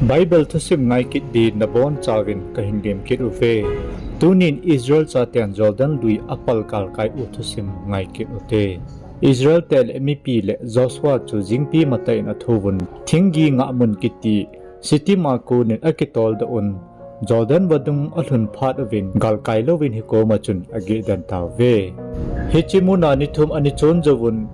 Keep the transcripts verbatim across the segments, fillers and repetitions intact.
Bible thusim ngai kit din nabonchauvin kahin gem kit uve. Tunin Israel chaten Jordan lui apal galkai u thusim ngai kit ute. Israel te le mipi le Joshua chu jingpi matah in athouvun, Thinggi ngahmun kiti Shittim a konin akitol doh un, Jordan vadung alhun phat uvin galkai louvin hikoma chun ageh den tauve. Hiche muna ni thum ana chon jouvun,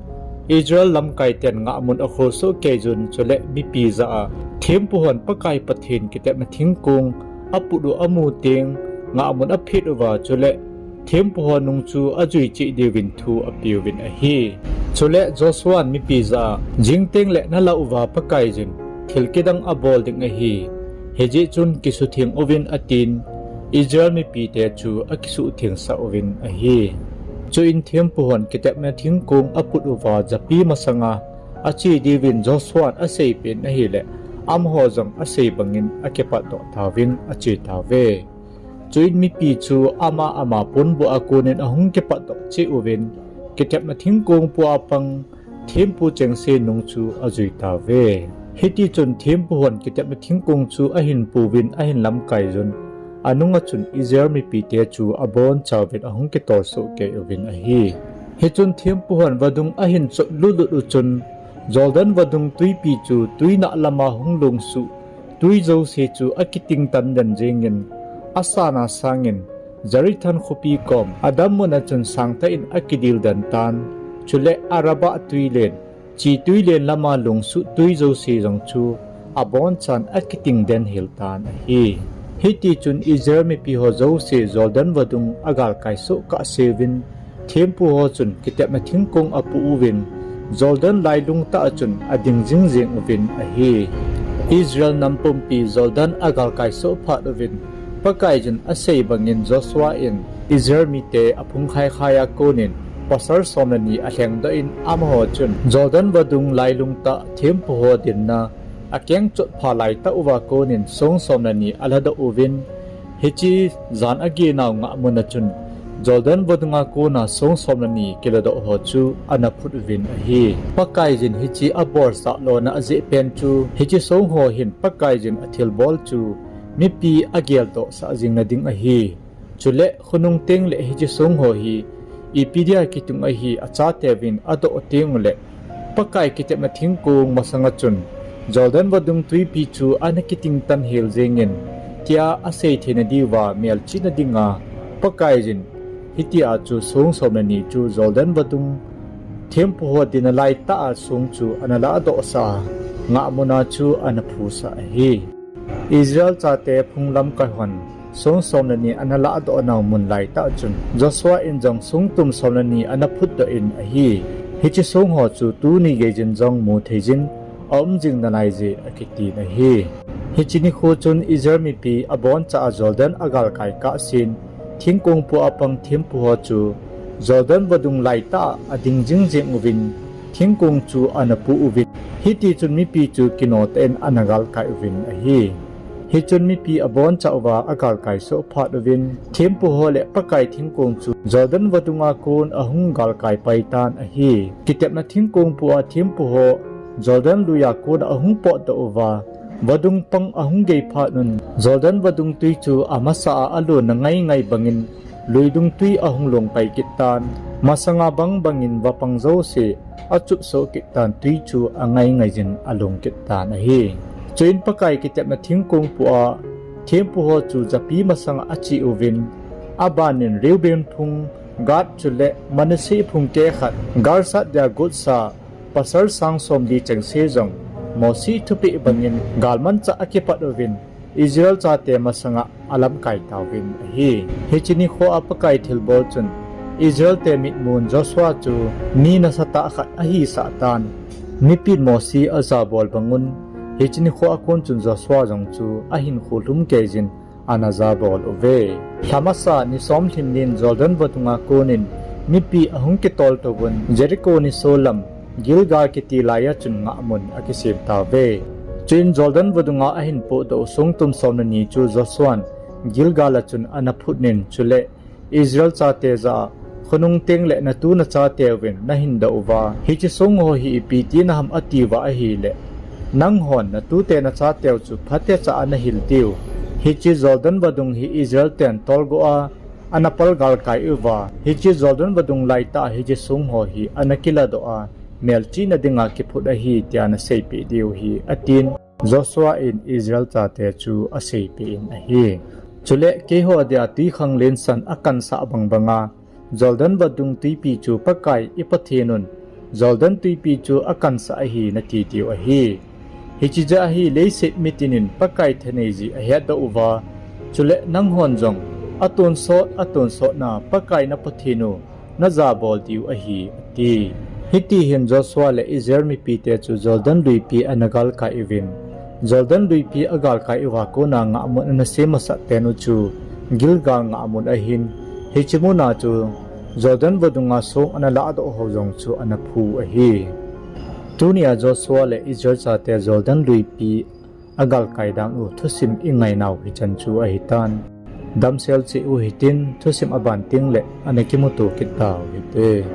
Israel lamkai ten ngahmun akhosoh kei jun, chule mipi jah a, Thempu hon Pakai Pathen kitepna thingkong aput u amu teng, ngahmun aphet uva, chule thempu ho nung chu ajui cheh diuvin thu apeuvin ahi. Chule Joshua in mipi jah a, jing tengle nalah uva Pakaiyin thil kidang abol ding ahi. Hijeh chun kisutheng uvin atin, Israel mipite chu akisuhthengsah uvin ahi. Chuin thempu hon kitepna thingkong aput uva japi masanga ache diuvin Joshua'n aseipen ahile, amaho jong asei bangin akipatdoh tauvin ache tauve. Chuin mipi chu ama ama ponbuh a konin ahung kipatdoh cheh uvin, kitepna thingkong pua pang thempu chengse nung chu ajui tauve. Hitichun thempu hon kitepna thingkong chu ahin puvin ahin lamkaiyun, anunga chun Israel mipite chu abonchauvin ahung kitolsoh kei uvin ahi. Hichun thempu hon vadung ahin chot lutlut u chun, Jordan vadung twipi chu twinah lama hung longsuh twi jouse chu akiting tan den jengin, asana sangin, Jericho khopi kom adammun a chun sangtah in akidil den tan, chule Arabah twilen, chi twilen lama longsuh twi jouse jong chu abonchan akiting den hel tan ahi. Hitichun Israel mipi ho jouse Jordan vadung agalkai soh kahseuvin, thempu ho chun kitepna thingkong apu uvin, Jordan lailung tah a chun ading jingjeng uvin ahi. Israel nam pumpi Jordan agalkai soh phat uvin, Pakaiyin asei bangin Joshua in Israel mite aphung khaikhai a konin pasal som le ni alhengdoh in, amaho chun Jordan vadung lailung tah thempu ho dinna akeng chot pha laitah uva konin song som le ni aladoh uvin, hiche jan agenau ngahmun a chun Jordan vadunga kona song som le ni kiladoh ho chu ana phut uvin ahi. Pakaiyin hiche abolsah lona ajeh pen chu, hiche song ho hin Pakaiyin athilbol chu mipi ageldohsah jingna ding ahi. Chule khonung tengle hiche song ho hi ipi dia kitung ahi, achateuvin adoh tengule, Pakai kitepna thingkong masanga chun Jordan vadung twipi chu ana kiting tan hel jengin, tia asei theina diuva melchihna dinga Pakaiyin hitia chu song som le ni chu Jordan vadung thempu ho dinna laitah a song chu ana lahdohsah a, ngahmun a chu ana phusah ahi. Israel chate phung lamkai hon song som le ni ana lahdoh nau mun laitah chun Joshua in jong songtum som le ni ana phutdoh in ahi. Hiche song ho chu tuni geijin jong mu theijin aum jing nalaije akitin ahi. Hiche nikho chun Israel mipi aboncha a Jordan agalkai kahsen, thingkong pua pang thempu ho chu Jordan vadung laitah a ading jingjeng uvin, thingkong chu ana pu uvin, hitichun mipi chu kinotah in ana galkai uvin ahi. Hichun mipi aboncha uva agalkai soh phat uvin, thempu ho le Pakai thingkong chu Jordan vadunga kon ahung galkai pai tan ahi. Kitepna thingkong pua thempu ho Jordan luia kona ahung potdoh uva, vadung pang ahung gei phat un, Jordan vadung twi chu amasa a alonna ngaingai bangin, luidung twi ahung long pai kit tan, masanga bang bangin vapang jouse achupsoh kit tan, twi chu angaingai jin along kit tan ahi. Chuin Pakai kitepna thingkong pua thempu ho chu japi masanga ache uvin, abanin Reuben phung, Gad chule Manasseh phung kehkhat galsat dia gotsa pasal sang somli chengse jong Mosi thupeh bangin galmanchah a kipat uvin Israel chate masanga alamkai tauvin ahi. Hiche nikho a Pakai thilbol chun Israel te mitmun Joshua chu mi nasatah khat ahisah tan, mipin Mosi ajabol bangun, hiche nikho a kon chun Joshua jong chu ahinkho lhumkeijin ana jabol uve. Lhamasa ni somlhin nin Jordan vadunga konin mipi ahung kitoltouvun, Jericho niso lam Gilgal kiti laiya chun ngahmun akisem tauve. Chuin Jordan vadunga ahin pohdoh u songtum som le ni chu Joshua'n Gilgal a chun ana phutnin, chule Israel chate jah a, khonung tengle natu nachateuvin nahin doh uva, hiche song ho hi ipi tina ham atiuva ahile, Nanghon natute nachateu chu phatecha anahil diu. Hiche Jordan vadung hi Israel ten tolgo a, ana palgalkai uva, hiche Jordan vadung laitah a hiche songho hi ana kiladoh a, melchihna dinga kiphut ahi, tia naseipeh diu ahi, atin Joshua in Israel chate chu aseipeh in ahi. Chule keiho dia twikhanglen san akansah bangbanga, Jordan vadung twipi chu Pakai i Pathen un, Jordan twipi chu akansah ahi nati diu ahi. Hiche jeh a hi leiset mitin in Pakai thaneiji ahetdoh uva, chule nanghon jong atonsot, atonsotna Pakai na Pathen u najabol diu ahi, ati. Hiti hin Joshua le Israel mipite chu Jordan luipi ana galkai uvin, Jordan luipi agalkai uva kona ngahmun ana sem masat tenu chu Gilgal ngahmun ahin, hiche muna chu Jordan vadunga song ana lahdoh ho jong chu ana phu ahi. Tunia Joshua le Israel chate Jordan luipi agalkai dan u thusim i ngainau hichan chu ahitan. Damsel cheh u hitin, thusim aban tengle ana kimuto kit tau hite.